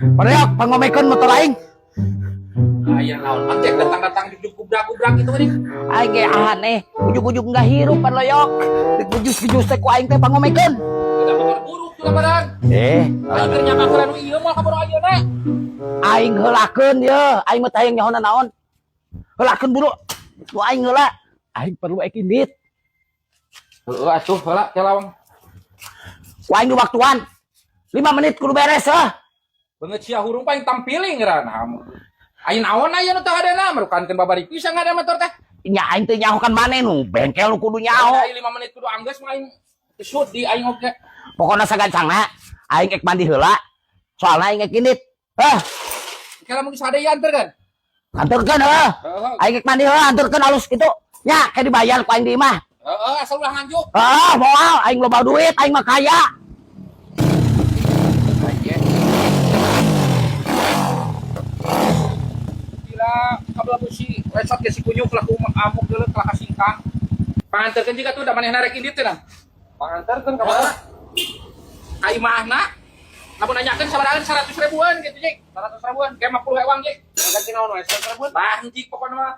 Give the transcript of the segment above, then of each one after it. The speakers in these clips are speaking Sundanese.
Pareok pangomekeun motor aing. Aya naon Mang Jack datang-datang di gubrak-gubrak gitu nih. Aing ge aneh, ujug-ujug enggak hirup pan loyok. Digujus-gujus teh ku aing teh pangomekeun. Udah motor buruk tuh badan. Eh, Aing keur nyamakeun anu ieu moal kaboro ayeuna. Aing heulakeun ye, aing mah teh hayang nyaho naon. Heulakeun buru. Nu aing heula. Aing perlu ek indit. Heeh atuh heula teh lawang. Ku aing di waktuan. 5 menit kudu beres heuh. Beungeut sia hurung paling tampiling geura. Aing naon aya nu teu hadena merukankeun babari pisan ngada motor teh. Nya aing teh nyaho kan maneh nu bengkel nu kudu nyaho. Aing 5 menit kudu anggeus mah aing shoot di aing oge. Pokona sagancangna aing ek mandi heula. Soalna aing ek indit. Heh, Kira mungkin sade ya anterkeun. Anterkeun heuh. Heeh. Aing ek mandi heula anterkeun alus kitu. Nya kayak dibayar ku aing di imah. Heeh, asal ulah nganjuk. Ah, moal aing loba duit, aing mah kaya. Gila, kabel busi, resot ke si kunyuk lah ku amuk dulu kelaka singkang. Panganterkeun juga tuh da manehna rek indit teh nah. Panganterkeun ka mana? Ka imahna. Lamun nanyakeun sabaraha 100 ribuan gitu, Jik. 100 ribuan, kayak 50 ewang, Jik. Ganti naon we 100 ribuan? Bah, Jik pokona mah.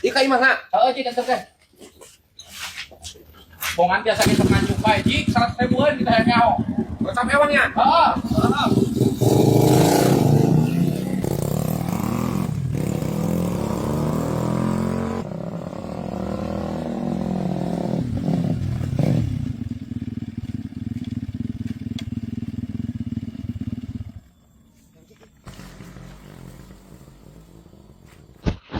Ieu ka imahna. Heeh, Jik anterkeun. Bongan biasa kita nganjuk bae, Jik, 100 ribuan kita hayang nyaho. Gocap ewang nya. Heeh, heeh.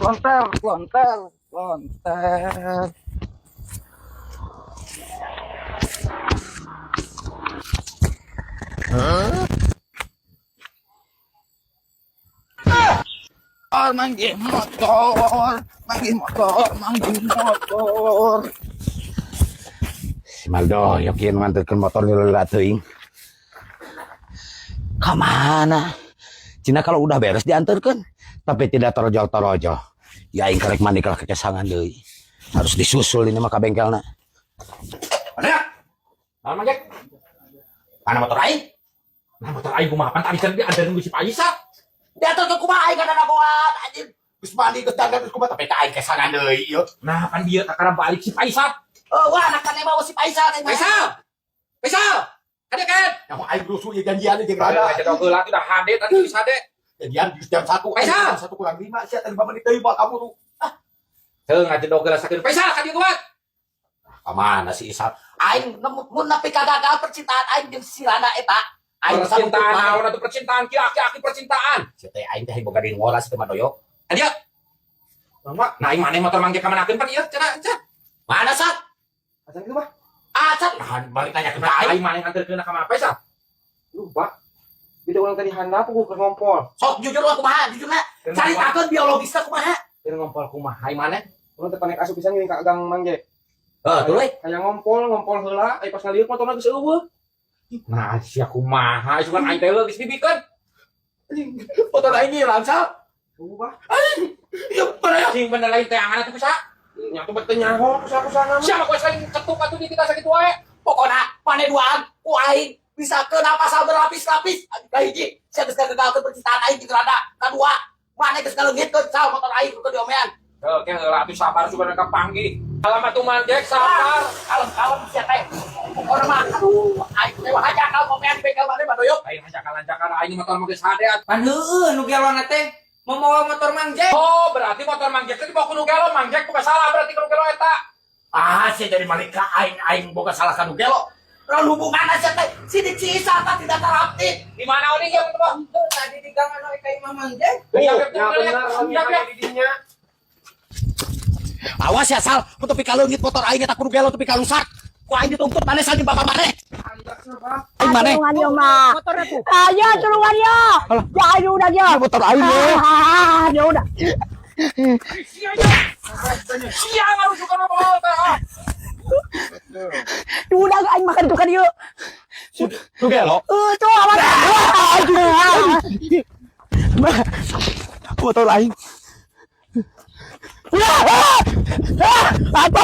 Lonter, lonter, lonter. Huh? Manggih motor, manggih motor, manggih motor. Si Maldo, yok ieu nganterkeun motor heula teuing. Ka mana? Cina kalau udah beres diantarkan, tapi tidak torojol-torojol. Ya aing karek mandi kalah kekesangan deui. Harus disusul ini mah ka bengkelna. Mana? Naon Mang Jack? Mana motor aing? Nah, motor aing kumaha pan tadi kan dia ada nunggu si Paisa. Diantarkeun kumaha aing kana dagoan anjing. Geus mandi geus dandan geus kumaha tapi ka aing kesangan deui ieu. Nah, pan dia kakara balik si Paisa. Oh, wah anak maneh mah si Faisal teh. Faisal. Faisal. Ada kan? Yang aing rusuh ya janjian jeung Rada rada. aja dong heula udah hade tadi geus hade. Janjian geus jam 1. Faisal! Jam 1 kurang 5 sia teh 5 menit deui moal kamu tuh. Heuh ngajedog heula sakeun Faisal ka dieu kuat. Ka mana si Isal? Aing nemu mun nepi ka gagal percintaan aing jeung si Rana eta. Aing Percintaan naon atuh percintaan ki aki-aki percintaan. Si teh aing teh boga deui ngora si teh Madoyo. Ka dieu. Mama, Nah, aing maneh motor Mang Jack ka manakeun pan ieu cenah cenah. Mana sat? acan kitu mah. Acan nah, balik nanya ke Nah, aing. aing maneh nganterkeun ka mana Faisal? Lupa. Beda orang tadi handap aku keur ngompol. Sok jujur lah kumaha, jujur lah. Caritakeun biologisna kumaha. Keur ngompol kumaha? Aing maneh Urang teh panik asup pisan geuning ka gang Mang Jack. Heuh, tuluy. Kayak ngompol, ngompol heula, ai pas ngalieu motorna geus eueuh. Nah, sia kumaha sugan aing teh geus dibikeun. Motor aing ilang sal. Eueuh bah. Ya baraya. Sing bener lain teh angan atuh kusaha? Nya tuh bet nyaho kusaha-kusahana mah. Siapa ku lain ketuk atuh di kita sakitu wae. Pokona maneh duaan ku aing bisa kena pasal berlapis-lapis. Kahiji, sia geus gagalkeun percintaan aing jeung Rada. Kadua, maneh geus ngaleungitkeun sal motor aing ku diomean. Oke, heula atuh sabar sugan ka panggih. Alam atuh Mang Jack sabar. Kalem-kalem sia teh. Pokona mah aduh aing teh aja kalau ngomean di bengkel maneh Madoyo. Aing hanjakan-hanjakan aing motor mah geus hade atuh. Pan heueuh nu gelona teh mamawa motor Mang Jack. Oh, berarti motor Mang Jack teh dibawa ku nu gelo, Mang Jack bukan salah berarti ku nu gelo eta. Ah, sia jadi malika aing aing boga salah kanu gelo. Lalu hubunganna sia teh sidik si Isa tah tidak terupdate. Di mana oni yang teh? Heuh, tadi di gang anu ka imah Mang Jack. Ya, Ya bener, ya, ya. di dinya. Awas ya Sal, ku tepi kaleungit motor aing eta kudu gelo tepi karusak. Ku aing dituntut maneh sal jeung bapak maneh. Aing maneh. Tulungan yo mah. Ayo tulungan yo. Ya ayo udah yo. Motor aing ye. Ah, ya udah. Sia ngarusukan motor teh. ah. Udah aing makan itu kan yuk. Nu gelo. Eh, tuh awas. Motor aing. Apa?